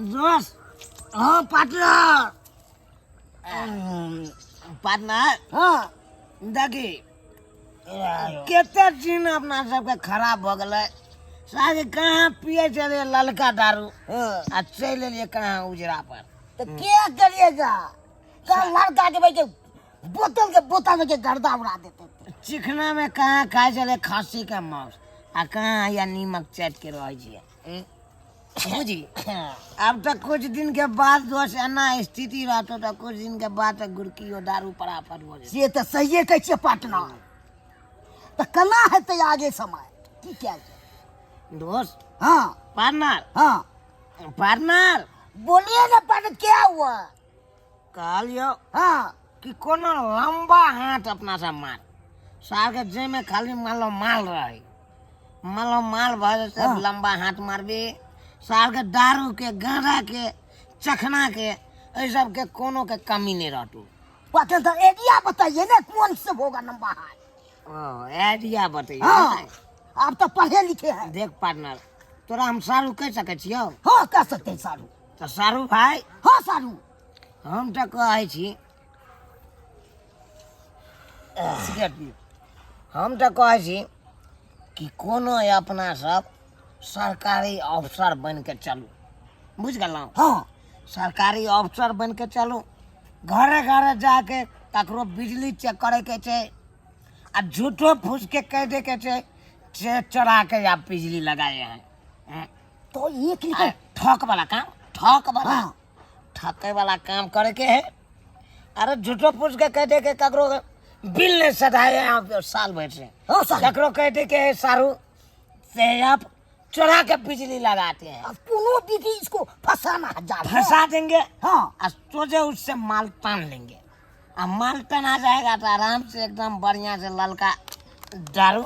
दोस्त, हाँ partner, partner. हाँ। देखी कते दिन अपना सबके खराब भऽ गेलै। सारे कहाँ पिए छलियै ललका दारू। हाँ। आ चलि एलियै कहाँ उजरा पर। तो क्या करिएगा, कल लड़का के भाई के बोतल के बोतल में के गर्दा उड़ा देते थे। चिकना में कहाँ खाइ छलै खस्सी के मांस आ कहाँ या नीमक चाटि के रहै छियै। बुझी अब तऽ कुछ दिन के बाद दोस्त एना स्थिति रहतो तऽ कुछ दिन के बाद तऽ गुड़कियो दारू पर आफत हो जेतै। से तऽ सहिए कहै छियै पार्टनर, तऽ केना हेतै आगे समय की कयल जाय? दोस्त। हाँ। पार्टनर। हाँ। पार्टनर। बोलिए ना पार्टनर, क्या हुआ? कहलियो हाँ। कि कोनो लंबा हाथ अपना सब मार सार के जाहिमे खाली मालो माल रहे, मालो माल भऽ जेतै। हाँ। लंबा हाथ मारबी सार के दारू के, गांजा के, चखना के, एहि सबके कोनो के कमी नहीं रहतौ। पार्टनर तो एरिया बताइए ना, कौन से होगा लंबा हाथ? ओ एरिया बतैयो। हाँ, आप तो पढ़े लिखे हैं। देख पार्टनर, तोरा हम सारू कहि सकै छियौ? हाँ, कह सकते हैं सारू। तऽ सारू भाई। हाँ सारू। हम तऽ कहै छी सिगरेट पी। हम तऽ कहै छी कि कोनो अपना सब सरकारी अफसर बनि के चलू, बुझि गेलहुँ? हाँ। सरकारी अफसर बनि के चलू, घरे घरे जाके ककरो बिजली चेक करैके छै आ झूठो फूस के कहि दैके छै से चोरा के आप बिजली लगाए हैं। हैं? तो एक लिखो। ठक वाला काम, ठक वाला। हाँ। ठके वाला काम करे के है। अरे झूठो फूस के कह दे के ककरो बिल नहीं सधाए हैं आप साल भर से। हाँ, साल। ककरो कह दे के है सारू से आप चोरा के बिजली लगाते हैं। अब कोनो विधि इसको फंसाना है जाल में। फंसा देंगे। हाँ। और सोचे उससे माल तान लेंगे। अब माल तान आ जाएगा तो आराम से एकदम बढ़िया से ललका दारू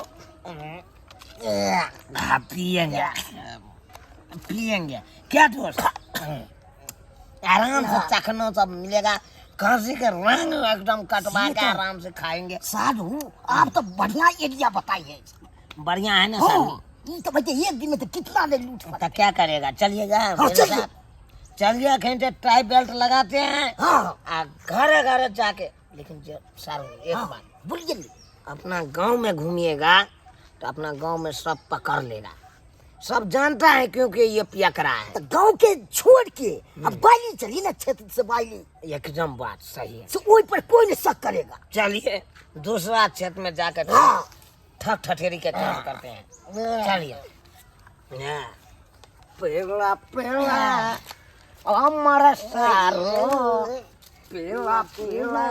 हाँ, पियेंगे पियेंगे। क्या दोस्त, आराम से चखना सब मिलेगा, खांसी के रंग एकदम कटवा के आराम से खाएंगे। साधु आप तो बढ़िया एरिया बताइए। बढ़िया है ना? हाँ। साधु ये तो भैया एक दिन में तो कितना ले लूट तो क्या करेगा, चलिएगा हाँ, मेरे चलिए। साथ? चलिए, कहीं से टाई बेल्ट लगाते हैं। हाँ। आ घरे घरे जाके, लेकिन जो सारू एक हाँ, बात बोलिए। अपना गांव में घूमिएगा तो अपना गांव में सब पकड़ लेगा, सब जानता है क्योंकि ये पियकरा है। तो गांव के छोड़ के अब बाली चली ना, क्षेत्र से बाली। एकदम बात सही है। से ओई पर कोई नहीं शक करेगा। चलिए दूसरा क्षेत्र में जाकर हाँ। ठक ठठेरी के काम करते हैं, चलिए। हाँ। पेड़ा पेड़ा अमर सारो, पेड़ा पेड़ा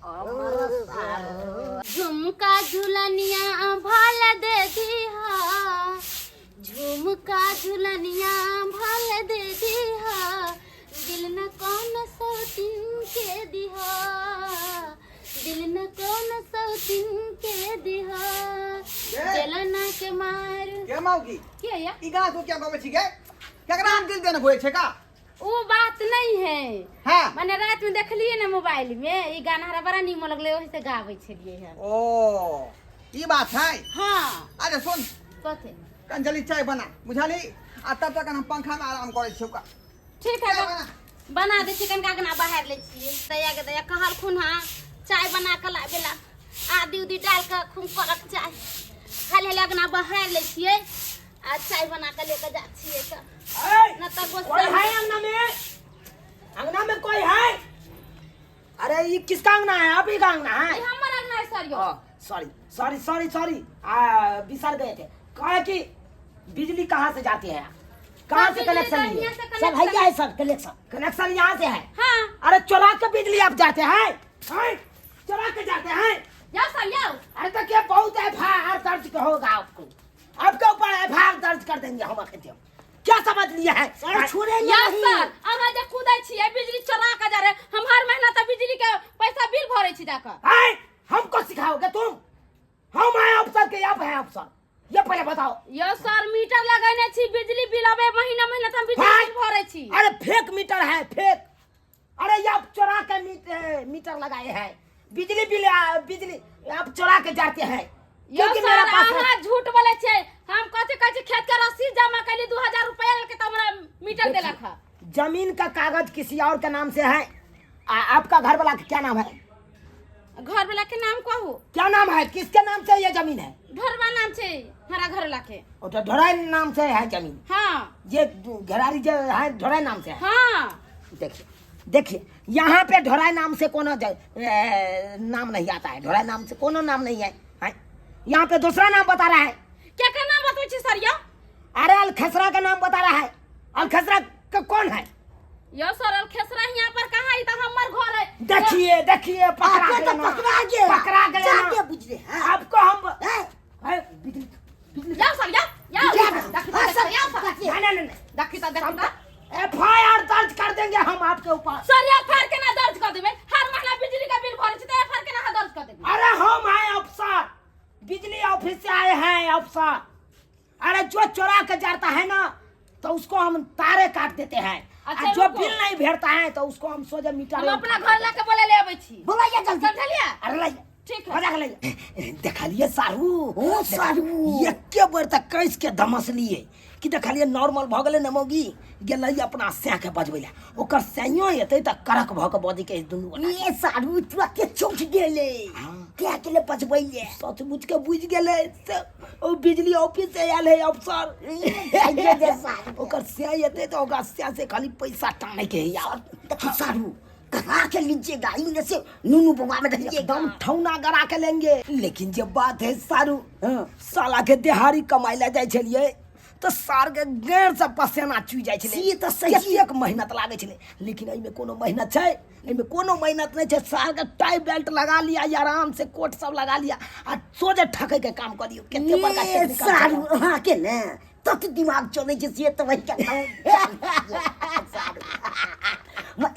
अमर सारो। झुमका झुलनिया भाल दे दीहा, झुमका झुलनिया भाल दे दीहा, दिल न कौन सौतिन के दिहा, दिल न कौन सौतिन के दिहा, जलना के मार। के मौगी? के या? ई गाना तू क्या गबै छी गे? केकरा हम दिल देने होय छै का? वो बात नहीं है। हाँ। माने रात में देखलिए ना मोबाइल में ई गाना, हमरा बड़ा नीमन लगले, ओही से गाबै छलिए हन। ओ ई बात है। हाँ। अरे सुन। कथी? कंजली चाय बना, बुझाली? आ तब तक हम पंखा में आराम करै छियौ का। ठीक है, चाय बना। बना दे छी, कनका कना बाहर लै छियै। दया के दया कहलखुन हँ चाय बना के लाबेला, आदि उदी डाल के खूब कड़क चाय। खाली हाली अगना बाहर लै छियै आ चाय बना के लेके जा छियै तऽ न तऽ कोई गोस्सा। है अंगना में? अंगना में कोई है? अरे ये किसका अंगना है? आप ही का अंगना है? ई हमर अंगना है सर यो। सॉरी सॉरी सॉरी सॉरी, बिसर गए थे। कहे कि बिजली कहाँ से जाती है, कहाँ से बिजली कनेक्शन तो लिए? यहाँ से सब कनेक्शन है है सर, कनेक्शन कनेक्शन यहाँ से है। हाँ। अरे चोरा के बिजली आप जाते हैं, हैं? चोरा के जाते हैं। जाओ सर जाओ। अरे तो क्या बहुत एफ I R दर्ज होगा आपको, आपके ऊपर एफ I R दर्ज कर देंगे हम। अखन क्या समझ लिए हैं सर छोड़ेंगे यस नहीं। सर, अहाँ जे कूदै छियै बिजली चोरा के जा रहे, हम हर महीना तऽ बिजली के पैसा बिल भरै छी जाकऽ। हैं? हमको सिखाओगे तुम? हम आए अफसर के, आप हैं अफसर, ये पहले बताओ। यो सर मीटर लगेने छी, बिजली बिल आबे महीना महीना तऽ हम बिजली हैं? बिल भरै छी। अरे फेक मीटर है फेक। अरे ये आप चोरा के मीटर लगाए हैं, बिजली बिल बिजली आप चोरा के जाते हैं। यो क्योंकि सर मेरा पास अहाँ झूठ बोलै छियै, जमीन का कागज किसी और के नाम से है। आपका घर वाला का क्या नाम है? घर वाला के नाम कहू। क्या नाम है, किसके नाम से ये जमीन है? ढोरवा नाम छै हमारा घर वाला के। ओ तो ढोराई नाम से है जमीन। हाँ। ये घरारी जो है ढोराई नाम से है। हाँ। देखिए देखिए यहाँ पे ढोराई नाम से कोनो नाम नहीं आता है, ढोराई नाम से कोनो नाम नहीं है, है? यहाँ पे दूसरा नाम बता रहा है। क्या का नाम बतबै छी सर यो? अरे अलखसरा का नाम बता रहा है। अलखसरा का कौन है? यो सर अलखसरा यहाँ पर कहाँ है? तो हमर घर है। देखिए देखिए पकड़ा आपको गया तो ना। पकड़ा गया। पकड़ा गया ना। जाके बुझ रहे हैं। आपको हम है, बिजली बिजली जाओ सर जाओ जाओ। जाओ। देखी हाँ, तो सर, देखी, जाओ सर। नहीं नहीं नहीं देखी तो देखी तो। एफआईआर दर्ज कर देंगे हम आपके ऊपर। सर एफआईआर केना दर्ज कर देबै? हर महीना बिजली का बिल भरै छी त एफआईआर केना दर्ज कर देबै? अरे हम हैं अफसर, बिजली ऑफिस से आए हैं अफसर। अरे जो चोरा के जाता है ना तो उसको हम तारे काट देते हैं। अच्छा, आ जो रुको। बिल नहीं भरता है तो उसको हम सोझे मीटर हम अपना घर लाके बोले ले आबै छी। बोलाइए जल्दी। समझलियै? अरे लाइए। ठीक है। मजा के लाइए। देखलिए सारू। ओ सारू। एके बेर तक कैस के धमसलिए कि देखलिए नॉर्मल भ गेलै ने मौगी गेलै अपना सैं के बजबै लए। ओकर सैंयो एतै तऽ कड़क भऽ के बजै के दुनू गोटा। ये सारू तुरंत चौंक गेलै। क्या के ले बजबैले? सचमुच के बुझि गेलै से ओ बिजली ऑफिस से आयल है अफसर। आइए जे सारू। ओकर सैं एतै तऽ ओकरा सैं से खाली पैसा टानै के है यार। देखो सारू करा के लीजिएगा इनमें से नूनू बउआ में रहिएगा। एकदम ठौना गरा के लेंगे। लेकिन जे बात है सारू, साला के देहारी कमाइ ला जाइ छलियै तऽ सार के गैर से पसेना चुइ जाइ छलै। से तऽ सही। कतेक मेहनत लागै छलै, लेकिन एहिमे कोनो मेहनत छै? एहिमे कोनो मेहनत नहि छै। सार के टाई बेल्ट लगा लिया या आराम से कोट सब लगा लिया आ सोझे ठकै के काम कऽ लियौ। कते बड़का ये टेक्निकल छै। सारू अहाँ के ने तत दिमाग चलै छै से तऽ वही के सारू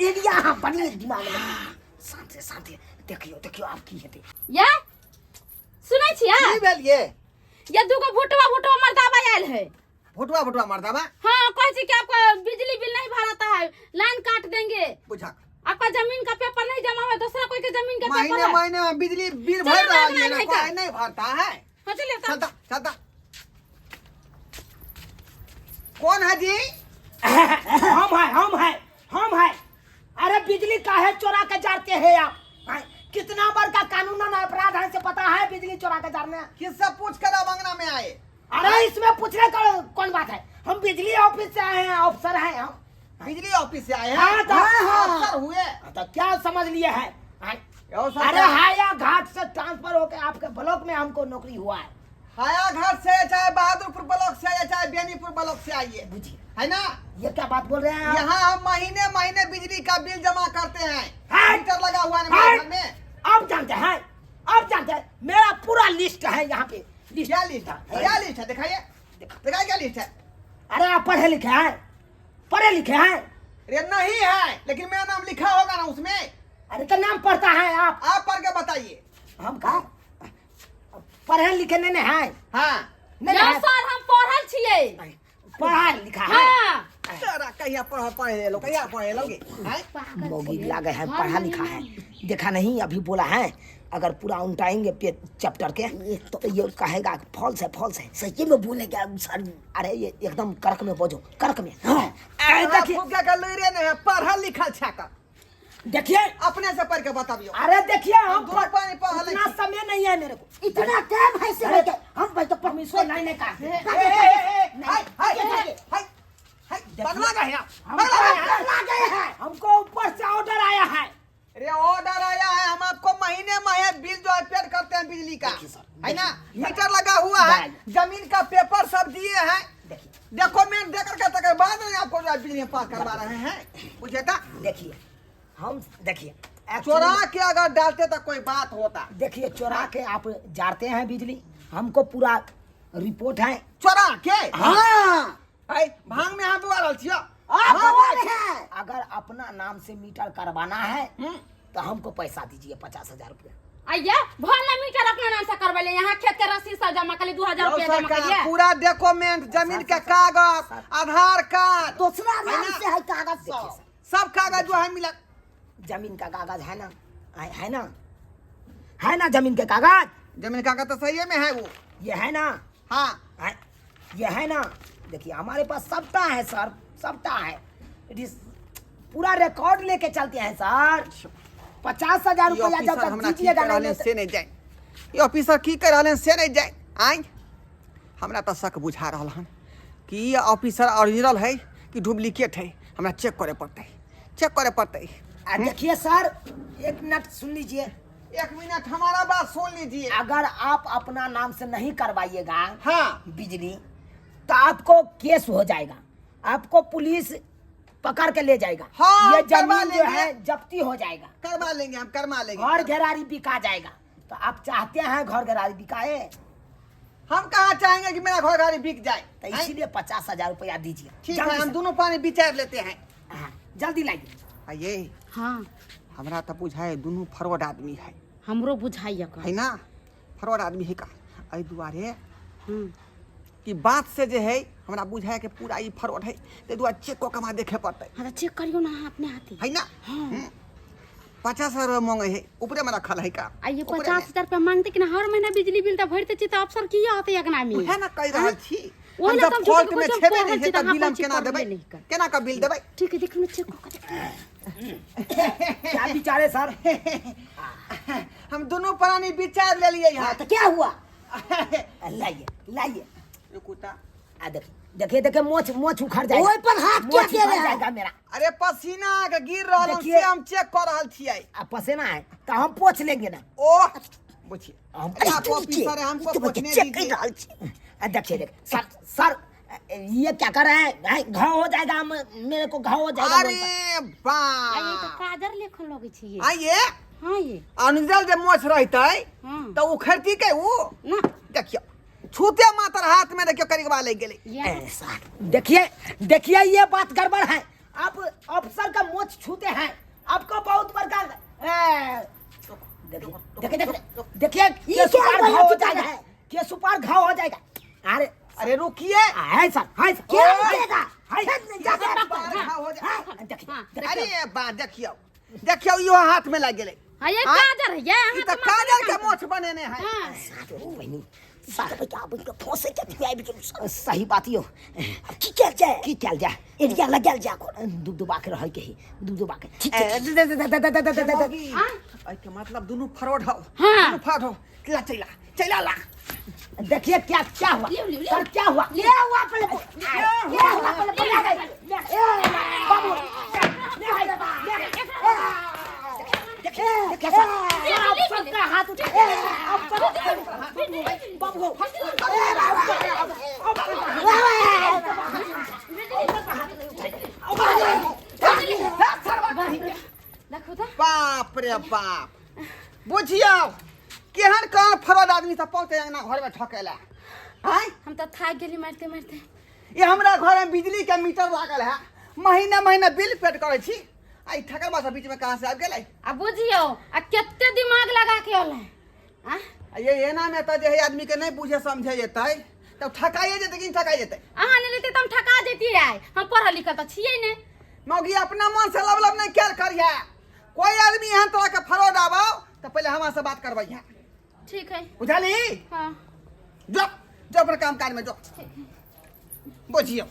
एरिया अहाँ बढ़िया दिमाग लगे। शांति शांति देखियौ देखियौ आब की हेतै। या सुनै छियै? की भेल ये? ये दूगो भुटवा भुटवा मर्दाबा आयल है। भुटवा भुटवा मर्दाबा? हाँ, कहै छी कि आपका बिजली बिल नहीं भराता है, लाइन काट देंगे। बुझा। आपका जमीन का पेपर नहीं जमा हुआ है, दूसरा कोई के जमीन का पेपर महीने है। महीने में बिजली बिल चलो, भर रहा ना, है ना, ना, नहीं कोई कर। नहीं भरता है। हाँ, चलिए, तब। चलता चलता। कौन है जी? हम है हम है हम है। अरे बिजली काहे चोरा के जाते हैं आप? हाँ, कितना बड़का कानूनन अपराध है से पता है बिजली चोरा के जाने? किससे पूछ कर आप अंगना में आए? अरे इसमें पूछने का कौन बात है, हम बिजली ऑफिस से आए हैं, अफसर हैं हम। बिजली ऑफिस से आए हैं? हाँ, तो हाँ, अफसर हुए। हाँ, तो क्या समझ लिए है? हाँ। यो सर, अरे हाया घाट से ट्रांसफर होके आपके ब्लॉक में हमको नौकरी हुआ है। हाया घाट से चाहे बहादुरपुर ब्लॉक से आइए चाहे बेनीपुर ब्लॉक से आइए, बुझिए है ना? ये क्या बात बोल रहे हैं आप? यहाँ हम महीने महीने बिजली का बिल जमा करते हैं। हाँ। मीटर लगा हुआ है मेरे हाँ। घर में। आप जानते हैं, आप जानते हैं मेरा पूरा लिस्ट है यहाँ पे। लिस्ट क्या लिस्ट है? क्या लिस्ट है? दिखाइए, दिखाइए क्या लिस्ट है? अरे आप पढ़े लिखे हैं, पढ़े लिखे हैं? अरे नहीं है, लेकिन मेरा नाम लिखा होगा ना उसमें। अरे तो नाम पढ़ता है आप। आप पढ़ के बताइए। हम कहा पढ़े लिखे नहीं है। हाँ नहीं यौ है। सर, हम पढ़ल छियै। पढ़ा लिखा है। हाँ। तोरा कहिया पढ़ पढ़े लो, कहिया पढ़े लोगे? हैं? मौगी लागे है पढ़ा लिखा है, देखा नहीं अभी बोला है अगर पूरा उल्टाएंगे चैप्टर के तो ये कहेगा फॉल्स है फॉल्स है। सही में बोलेगा सर। अरे ये एकदम कर्क में बोझो, कर्क में। हाँ। अरे देखिए क्या कर रे नहीं है, पढ़ल लिखल छा देखिए अपने से पढ़ के बताबियो। अरे देखिए हम दो पानी पढ़ल इतना समय नहीं है मेरे को, इतना टाइम है से अरे हम भाई तो परमिशन नहीं का। हाय हाय हाय हाय, पगला गए हैं, पगला गए हैं, हमको ऊपर से ऑर्डर आया है। अरे ऑर्डर आया है, हम आपको महीने महीने बिल जो है पेड करते हैं बिजली का, है ना? मीटर लगा हुआ है, जमीन का पेपर सब दिए हैं। डॉक्यूमेंट देकर के तक बाद में आपको जो है बिजली पास करवा रहे हैं। बुझे था? देखिए हम देखिए चोरा के अगर डालते तो कोई बात होता। देखिए चोरा के आप जाते हैं बिजली, हमको पूरा रिपोर्ट है। चोरा के? हाँ। भांग में हम बुआ रहल छियो। अगर अपना नाम से मीटर करवाना है तो हमको पैसा दीजिए 50,000 रुपया। आइया भरला मीटर अपना नाम से करवा ले, यहाँ खेत के रसीद सब जमा कर 2000 रुपया जमा करिए। पूरा डॉक्यूमेंट, जमीन के कागज, आधार कार्ड, दूसरा नाम से है कागज सब, सब कागज जो है मिला। जमीन का कागज है ना, है ना, है ना जमीन के कागज? जमीन कागज तो सही में है वो, ये है ना। हाँ ये है ना। देखिए हमारे पास सबटा है सर, सबटा है। It is पूरा रिकॉर्ड लेके चलते हैं सर। 50,000 ई रुपया जब ऑफिसर तक हमरा की दीजिएगा कर रहल नहीं हन से नहीं जाए, ई ऑफिसर की कर रहल हन से नहीं जाए। आय हमरा तऽ शक बुझा रहल हन कि ई ऑफिसर ओरिजिनल है कि डुप्लीकेट है। हमरा चेक करे पड़तै, चेक करे पड़तै। आ देखिए सर, एक मिनट सुन लीजिए। एक मिनट हमारा बात सुन लीजिए। अगर आप अपना नाम से नहीं करवाइएगा हाँ बिजली, तो आपको केस हो जाएगा, आपको पुलिस पकड़ के ले जाएगा। हाँ, ये करवा जमीन जो लेंगे। है जब्ती हो जाएगा, करवा लेंगे हम, करवा लेंगे। घर घेरारी बिका जाएगा। तो आप चाहते हैं घर घेरारी बिकाए? हम कहाँ चाहेंगे कि मेरा घर गाड़ी बिक जाए, तो इसीलिए 50,000 रुपया दीजिए। ठीक जल्दी है, हम से। दोनों पानी विचार लेते हैं। हाँ, जल्दी लाइए। आइए। हाँ। हमरा तो बुझाए दुनू फरवड आदमी है। हमरो बुझाइए का है ना, फरवड आदमी है का। एहि दुआरे हम्म। कि बात से जे है हमरा बुझाए के पूरा ई फरवड है, ताहि दुआरे चेक कऽ के हमरा देखे पड़तै। हाँ, तो चेक करियो ना अहाँ अपने हाथे। है ना। हाँ। 50,000 रुपया मांगे है, ऊपरे में रखल है का। आ ये ऊपरे में। 50,000 रुपया मांगते कि ना, हर महीना बिजली बिल तो भरते छी, तो अफसर की आते अगना में। उहे ना कहि रहल छी। ओहि हम लए जब तऽ हम झूठ फॉल्ट के में कहै छी, हम छेबे पढ़ल नहि छी है तऽ तऽ अहाँ बिल हम कहै छी केना पढ़ले देबै? नहीं कर। केना कऽ बिल देबै? ठीक है, देखियौ ने, चेक कऽ के देखियौ। क्या विचार है सर? हम दुनू प्राणी विचार लेलियै हाँ हँ। तो क्या हुआ? लाइए लाइए। रुकू तऽ। आ देखिए देखिए देखिए, मोछ मोछ उखड़ जाएगा। ओहि पर हाथ क्या मोछ दे उखड़ रहे हैं? जाएगा मेरा। अरे पसीना के गिर रहल हन, देखिए। से हम चेक कऽ रहल छियै। आ पसीना है तो हम पोछ लेंगे ना। ओह बुझिए, हम अरे आप ऑफिसर हैं, हमको तो पूछने चेक दीजिए। कर रहल छी। आ देखिए देखिए सर, सर ये क्या कर रहे हैं? भाई, घाव हो जाएगा, हम मेरे को घाव हो जाएगा। अरे आ ये तो बाप, काजर लेखन लगै छै ये। आइए। हाँ ये। अनुजल जे मोछ रहतै हाँ। तऽ उखड़ती के उ। ना। देखियौ छूते मात्र हाथ में देखियौ करिकबा लागि गेलै। ये सर देखिए देखिए, ये बात गड़बड़ है। आप अफसर का मोछ छूते हैं, आपको बहुत बड़का देखिए देखिए देखिए देखिए, ये ये क्या सुपार गलत घाव हो चीज जाएगा, है? के सुपार घाव हो जाएगा। अरे अरे रुकिए। है सर, है सर, क्या ओए। रुकेगा? है जा सुपार घाव हो जाए। हाँ, देखिए, हाँ। अरे बा देखियौ देखियौ, इहो हाथ में लागि गेलै। हाँ ये हाँ? काजर है ये, ई अहाँ तऽ तऽ काजर के मोछ बनेने है। हाँ। बहिनी फंसे के आबि गेलौ सर। सही बात यो। की कयल जाय? की कयल जाय? एरिया लगायल जाय कोन? दुबदुबा के रहै के ही, दुबदुबा के। ठीक है, ए, दे- दे- दे- दे- दे- दे- दे- दे- दे- हाँ? एहिके मतलब दुनू फरवड हौ। हाँ। दुनू फरवड हौ। ला चैला चैला ला। देखिए क्या क्या हुआ लियो, लियो, लियो। सर, क्या हुआ? क्या हुआ पहले बोल। क्या हुआ पहले बोल। ए, बाबू। ले, ले, ले, देखिए देखिए सर, सर, अफसर का हाथ उठा, अफसर बाबू, ए, बाबू, देखो तऽ। बाप रे बाप, बुझियौ केहन केहन फरवड आदमी सब पहुँचे अंगना घर में ठकेला। आँय? हम तऽ थाकि गेली मारिते मारिते। ये हमरा घर में बिजली के मीटर लागल है, महीना महीना बिल पेड करै छी, आ ई ठकरबा सब बीच में कहाँ से आबि गेलै? आ बुझियौ आ कते दिमाग लगा के अलै। आ आ ये एना में तऽ जे है आदमी के नहीं बुझे समझे जेतै तब ठकाइए जेतै कि नहि ठकाइ जेतै? अहाँ नहि लेते तऽ हम ठका जैतियै आइ, हम पढ़ल लिखल तऽ छियै ने। मौगी अपना मन से लब लब नहीं कैल करिहे। कोई आदमी एहन तरह के फरौड आबौ तऽ पहिले हमरा से बात करबै। ठीक है। बुझलही? हाँ। जो जो अपना काम काज में जो। बुझियौ।